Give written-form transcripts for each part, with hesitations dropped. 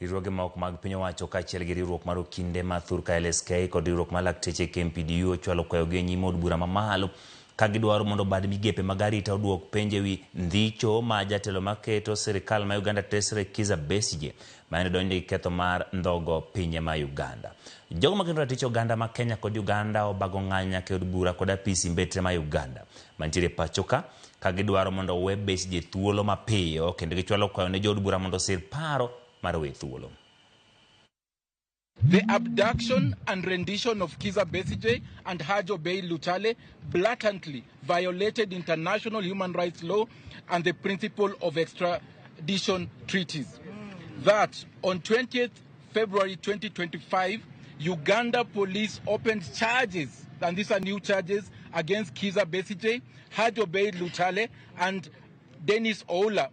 Riwruoge moko mag piny owacho kaachiel gi riwruok mar okinde ma thurka LSK kod riwruok mar lakteche KMPDU ochwalo kwayogi e nyim od bura mamalo ka gidwaro mondo bad migepe mag arita oduok penjo ewi ndhicho ma jatelo maketo sirikal ma Uganda tesre Kizza Besigye ma en odonjne gi ketho mar ndhogo pinye ma Uganda. Jogo makendo ratich oganda ma Kenya kod Uganda obago ng'anyo nyaka e od bura kod apisi mbetre ma Uganda mantiere pacho ka ka gidwaro mondo owe Besigye thuolo mapiyo kendo gichwalo kwayo ne jood bura mondo osir paro mar weye thuolo. The abduction and rendition of Kizza Besigye and Haj Obeid Lutale blatantly violated international human rights law and the principle of extradition treaties. That on 20th February 2025, Uganda police opened charges, and these are new charges, against Kizza Besigye, Haj Obeid Lutale, and Dennis Oula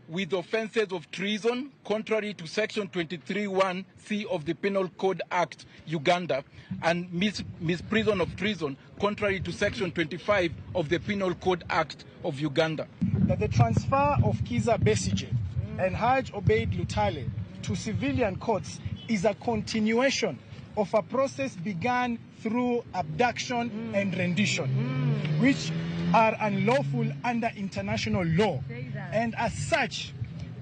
with offenses of treason contrary to Section 23(1)(c) of the Penal Code Act, Uganda, and misprision of treason contrary to Section 25 of the Penal Code Act of Uganda. That the transfer of Kizza Besigye and Haj Obeid Lutale to civilian courts is a continuation of a process begun through abduction and rendition, which are unlawful under international law. And as such,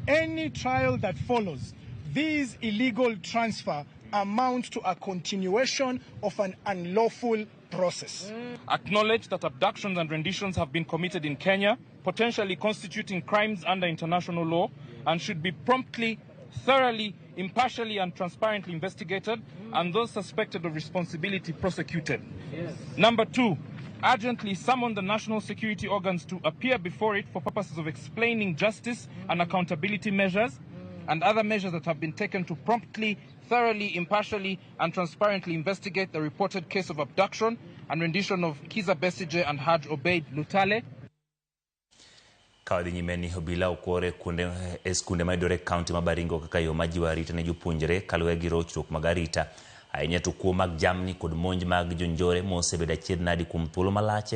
any trial that follows these illegal transfer amount to a continuation of an unlawful process. Acknowledge that abductions and renditions have been committed in Kenya, potentially constituting crimes under international law, and should be promptly, thoroughly, impartially and transparently investigated, and those suspected of responsibility prosecuted. Number 2, urgently summon the national security organs to appear before it for purposes of explaining justice and accountability measures and other measures that have been taken to promptly, thoroughly, impartially and transparently investigate the reported case of abduction and rendition of Kizza Besigye and Haj Obeid Lutale. Ka wadhi nyime ni obila okwor e kuonde e skunde mayudore e kaunti ma Baringo kaka yo ma jiwo arita ne jopuonjre kaluwore gi rochruok mag arita ahinya to kuo mag jamni kod monj mag jonjore mosebedo achiedh nadi kuom thuolo malach.